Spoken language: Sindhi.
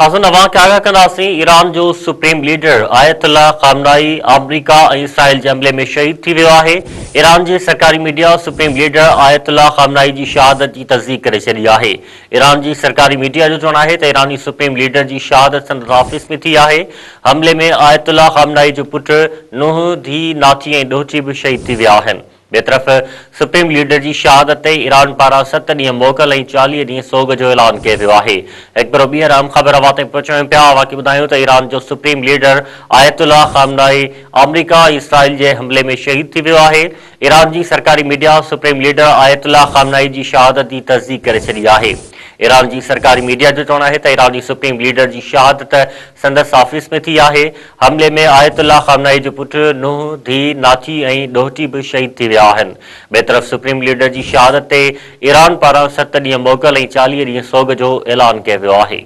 تازو اوهان کي آگاهه ڪنداسين ايران جو سپريم ليڊر آيت الله خامنائي آمريڪا ۽ اسرائيل جي حملي ۾ شهيد ٿي ويو آهي. ايران جي سرڪاري ميڊيا سپريم ليڊر آيت الله خامنائي جي شهادت جي تصديق ڪري ڇڏي آهي. ايران جي سرڪاري ميڊيا جو چوڻ آهي ته ايراني سپريم ليڊر جي شهادت سندس آفيس ۾ ٿي آهي. حملي ۾ آيت الله خامنائي جو پٽ، نونهن، ڌيء، ناٺي ۽ ڏوهٽي به شهيد ٿي ويا آهن. ٻئي طرف سپريم ليڊر جي شهادت تي ايران پاران ست ڏينهن موڪل ۽ 40 ڏينهن سوڳ جو اعلان ڪيو ويو آهي. هڪ ڀيرو ٻيهر اهم خبر اوهان تائين پهچايون پيا، اوهان کي ٻڌايون ته ايران جو سپريم ليڊر آيت الله خامنائي آمريڪا ۽ اسرائيل جي حملي ۾ شهيد ٿي ويو آهي. ايران جي سرڪاري ميڊيا سپريم ليڊر آيت الله خامنائي جي شهادت جي تصديق ڪري ڇڏي آهي. ايران جي سرڪاري ميڊيا جو چوڻ آهي ته ايراني سپريم ليڊر جي شهادت سندس آفيس ۾ ٿي آهي. حملي ۾ آيت الله خامنائي جو پٽ، نونهن، ڌيء، ناٺي ۽ ڏوهٽي به شهيد ٿي ويا آهن. ٻئي طرف سپريم ليڊر جي شهادت تي ايران پاران ست ڏينهن موڪل ۽ 40 ڏينهن سوڳ جو اعلان ڪيو ويو آهي.